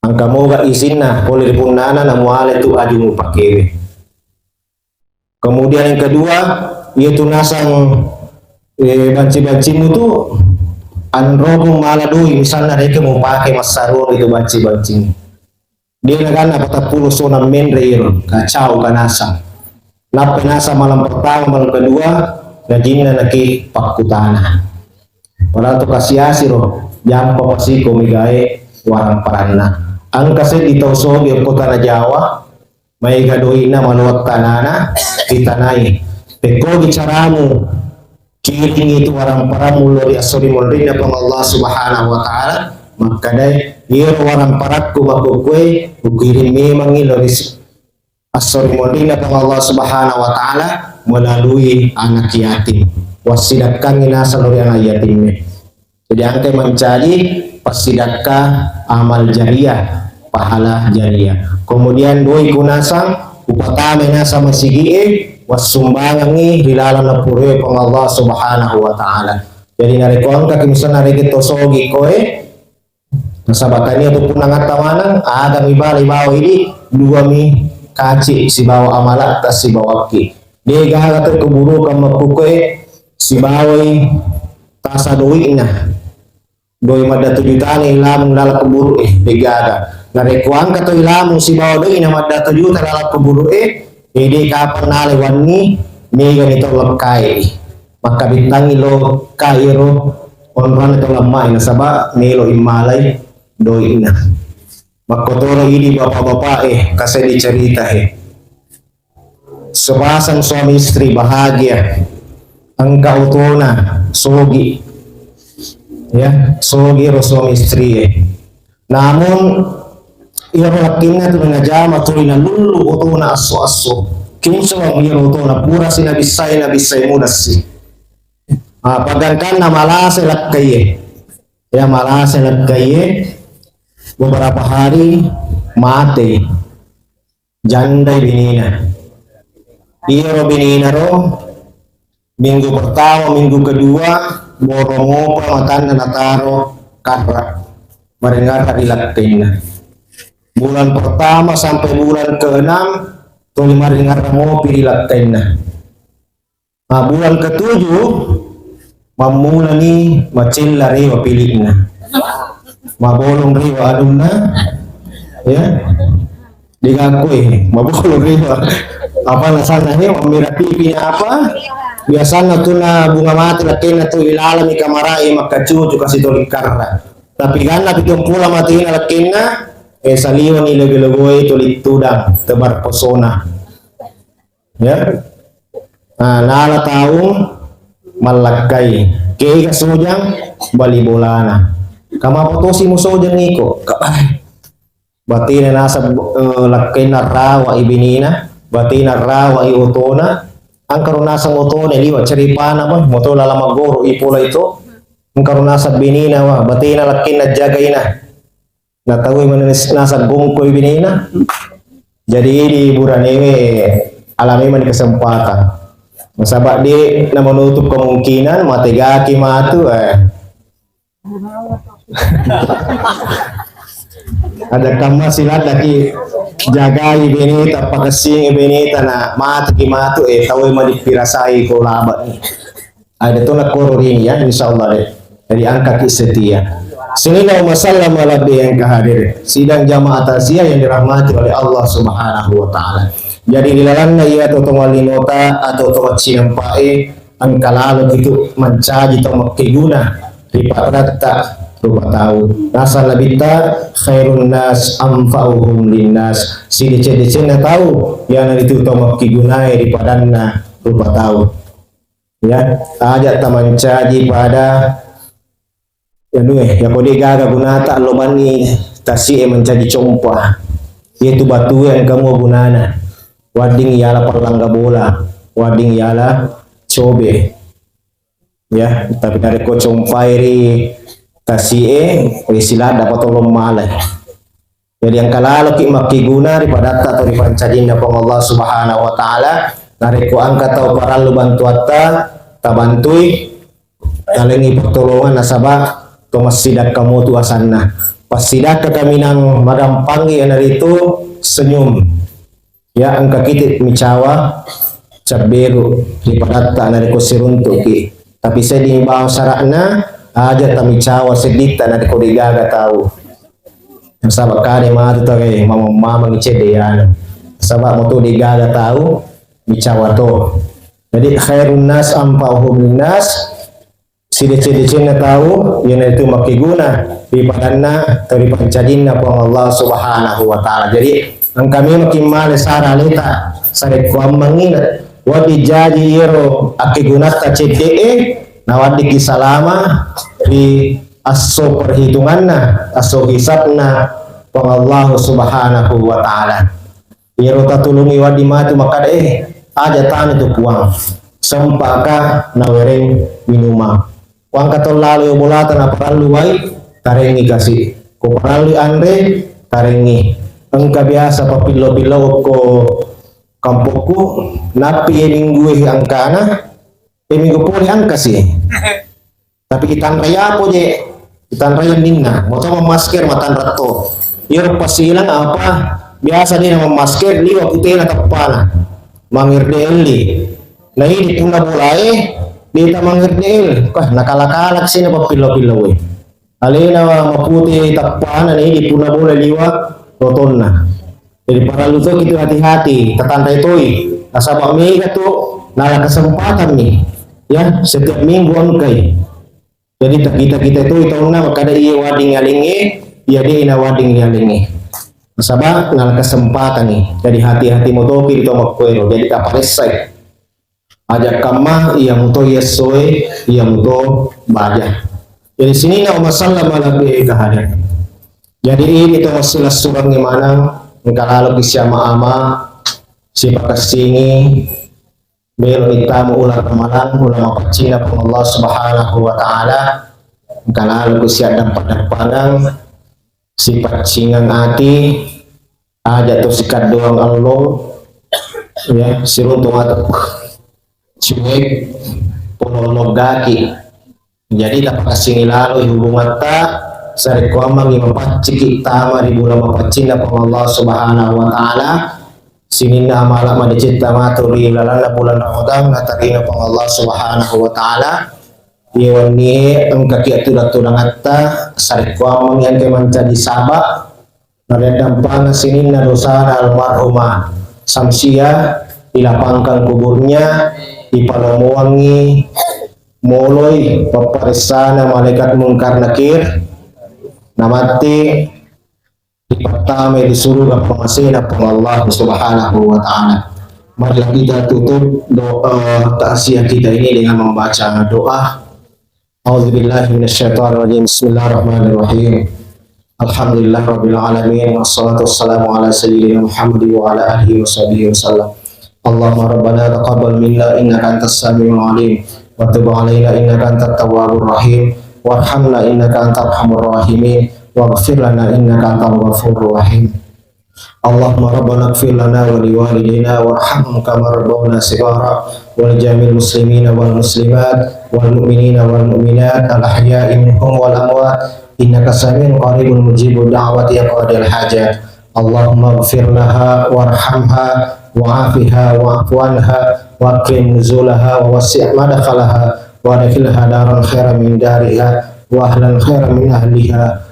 Engka moga isinna pole ri punnana namuale tu aju mupakewe. Kemudian yang kedua, yaitu nasang, eh, banci-bancimu tu anrokung mala doi, misalna rekeng mupake massarung itu banci-bancimu. Dia naganna patappulo sona menre iro, kacau kanasang. Nappa nasang malam pertama, malam kedua, najinna naki pakkutana. Padahal tu kasi-asi ro, jampa pasiko megae warang paranna. Engka seddi tau soge kota na Jawa, maega doi'na maloa tanana ditanai. Pekkogi caramu kiringi tu warang parammu lo ri esso ri monrinna Puang Allah Subhanahu wa Ta'ala, makkadai, iyaro warang parakku makkukue, kukiring memangi lo ri esso ri monrinna Puang Allah Subhanahu wa Ta'ala melalui anak yatim. Wassidakkangi naseng lo ri anak yatimme. Jadi engkai mancaji passidakka amal jariah, pahala jariah. Kemudian doi kunasang, upatama nasang masigi'e, wassumbangangngi ri laleng napuroe Puang Allah Subhanahu wa Ta'ala. Jadi narekko engkaki misalna rekeng to sogi koe, nasaba tania tu punna ngatta maneng, aga mi bale bawa idi, dua mi kaci sibawa amalatta sibawakki. De gaga to kuburukang makkukue sibawai tasa doi'na. Doi maddatu jutana ilamung laleng kuburu e, de gaga. Narekko engka to ilamung sibawa doi'na maddatu juta laleng kuburu e, ede kapang nalai wanni, megani to lekkai. Makkabittangi lo kairo onronna to lemmai nasaba melo immalai doi'na. Makkotoro idi bapak-bapak e, kasedi cerita e. Sepasang suami istri bahagia, engka otona sogi, ya, sogi ro suami istri e. Namun iyaro lakkinna tu najama tuli nalullu otona asso-asso. Kincong iyaro otona pura si nabissai, nabissai mudassi. Ah, pagangkanna malase lakkaie. Ya, malase lakkaie. Beberapa hari mate. Jandai binina. Iyaro binina ro, minggu pertama, minggu kedua, boro mopa matanna nataro karra. Marengarra ri lakkainna. Bulan pertama sampai bulan keenam, tuli maringarra mopi ri lakkainna. Nah, bulan ketujuh, mammulani macella rewa pili'na. Mabolong rewa anunna, ya. Digakui, mabolong rewa. Apa nasana he, mammira pipi apa? Biasana tuna bunga mati lakkainna tu ilalami kamarai makkacucu kasi toli karra. Tapi ganna pitung pula mati na lakkainna, eh, saliwani logo-logoe toli tudang tebar posona. Ya. Nah, nala taung mallakkai. Kega sojang bali bolana. Kamapotosi musojang iko. Kapai. Batena nasab, eh, lakkainna rawa ibinina, batena rawa i otona. Angkaro nasang otona liwa ceripana mah, moto lala magoro i pola itu. Angkaro nasab binina wa, batena lakkainna jagaina. Natauwe maneng nasang gongkoi binena. Jadi di buranewe alami mani kesempatan. Nasaba de na menutup kemungkinan mategaki matu, eh. Ada kamma siladdaki jagai beneta, pakessingi beneta na mateki matu, eh, tauwe mani pirasai ko laba. Ada tolak koro rini ya, insya Allah deh. Jadi angkaki setia. Sininna umasallama lebih yang kehadir. Sidang jamaah takziah yang dirahmati oleh Allah Subhanahu wa Ta'ala. Jadi di lalanna iya to tongalinota atau to cinampai engka lalo itu mencaji to makkeguna ri padatta rupa tau. Nasang nabitta khairun nas anfa'uhum linnas. Sidece-decenna tau yana itu to makkegunai ri padanna rupa tau. Ya, aja tamancaji pada anu e, yako de gaga gunata lo banni tasi e mancaji compa. Yetu batu e engka mua gunana. Wadding yala pallangga bola, wadding yala cobe. Ya, tapi narekko compai ri tasi e, e siladda patolong mala. Jadi engka laloki makkeguna ri padatta atau ri pancajinna Puang Allah Subhanahu wa Ta'ala. Narekko engka tau parallu bantuatta, tabantui, talengi pertolongan nasaba to massidakka motu asanna. Passidakka kaminang magampangi iyanaritu senyum. Ya, engka kite micawa cabberu ri padatta narekko siruntuki. Tapi sedding bawa syaratna, aja tamicawa sedditta narekko degaga tau. Nasaba kade matu tau e mamang-mamang cedde anu. Nasaba moto degaga tau micawa to. Jadi khairun nas anfa'uhum linnas, sidece-decenna tau iyanaritu makkeguna ri padanna atau ri pancajinna Puang Allah Subhanahu wa Ta'ala. Jadi engka memang kimmale sara aleta sarekko ammangi na waddi jaji iyaro akkegunatta cedde e, nawaddiki salama ri asso perhitunganna, asso hisabna Puang Allah Subhanahu wa Ta'ala. Iyaro tatulungi waddi matu makkada, eh, aja tanu tu Puang, sempaka nawereng minumang. Wangka to lalo bolata naparallu wai, tarengi kasi. Ko parallu anre, tarengi. Engka biasa papillo-pillo ko kampokku, nappi e minggu e angkana, e minggu pole angkasi. Tapi itanrai apa je? Itanrai ninna. Moto memasker matanra to. Iyaro pasilang apa? Biasa de memasker liwa putena teppana. Mangerde elli. Na idi punna bolae de ta mangerde el. Kah nakala-kala sini papillo-pillo we. Alena mapute teppana na idi punna bola liwa lotonna. Jadi parallu to kita hati-hati, tatanrai toi. Nasaba mega to nala kesempatan nih. Ya, setiap minggu engkai. Jadi, ta-, kita-kita itu taunna makkada iya wedding alengnge, iya de'na wedding alengnge. Nasaba nala kesempatan ni. Jadi, hati-hati motoki ri tau makkuero. Jadi, taparessai. Aja kamma iya muto yessoe, iya muto baja. Jadi, sininna umasallama lebih kahadang. Jadi, ini to massilessurengnge maneng, engka lalo ki siama-ama, sipakessingi, Melo ittama uleng ramalang, uleng mapaccinna Puang Allah Subhanahu wa Ta'ala, engka lalo ku siaddampa-dampangang, sipaccingang ati, aja to sikaddoang allong, ya, siruntung ati, cuek, polologaki. Jadi, tapakassingi laloi hubungatta, sarekko ammangngi mapacciki tama ri bulang mapaccinna Puang Allah Subhanahu wa Ta'ala, sininna amala madecetta matu ri lalanna bulan Ramadan natarima Puang Allah Subhanahu wa Ta'ala. Iye wennie engkaki tudang-tudangatta, sarekkuammengngi engka mancaji saba, nareddampanna sininna dosana almarhumah Samsia, dilapangkan kuburnya, dipalomoangngi moloi papparessana malaikat Mungkar Nakir, namatti dipattamai di suruga pamasena Puang Allah Subhanahu wa Ta'ala. Marilah kita tutup doa takziah kita ini dengan membaca doa. A'udzubillahi minasyaitonirrajim. Bismillahirrahmanirrahim. Alhamdulillahirabbil alamin. Wassalatu wassalamu ala sayyidina Muhammad wa ala alihi wa sahbihi wasallam. Allahumma rabbana taqabbal minna innaka antas samiul alim. Wa tub alaina innaka antat tawwabur rahim. Warhamna innaka antar arhamur rahimin. Waghfir lana innaka antal ghafurur rahim. Allahumma rabbana ighfir lana wa liwalidina warhamhum kama rabbawna shighara wa li jami'il muslimina wal muslimat wal mu'minina wal mu'minat al ahya'i minhum wal amwat innaka sami'un qaribun mujibud da'wati ya qadiyal hajat. Allahumma ighfir laha warhamha wa'afiha wa'fu anha wa akrim nuzulaha wa wasi' madkhalaha wa adkhilha daran khairan min dariha wa ahlan khairan min ahliha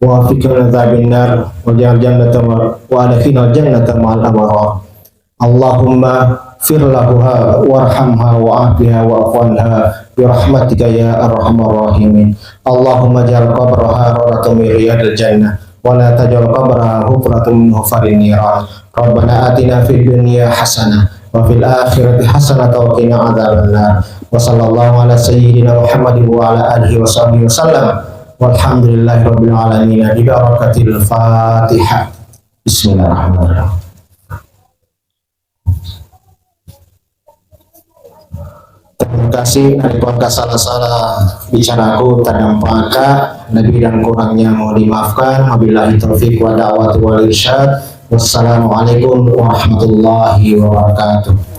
wa afiqna min adzabannar wa ja'al jannata wa adkhilnal jannata ma'al abrar. Allahumma fir laha warhamha wa'afiha wa'fu anha bi rahmatika ya arhamar rahimin. Allahumma ja'al qabraha rawdatan min riyadil jannah wa la taj'al qabraha hufratan min hufarin niran. Rabbana atina fid dunya hasanah wa fil akhirati hasanah wa qina adzabannar. Wa sallallahu ala sayyidina Muhammadin wa ala alihi wa sahbihi wa sallam. Walhamdulillahi rabbil alamin. Bi barakatil Fatihah. Bismillahirrahmanirrahim. Terima kasih, narekko engka salah-salah bicaraku, tadampaka, lebih dan kurangnya mohon dimaafkan. Wabillahi taufiq wa da'wat wal irsyad. Wassalamualaikum warahmatullahi wabarakatuh.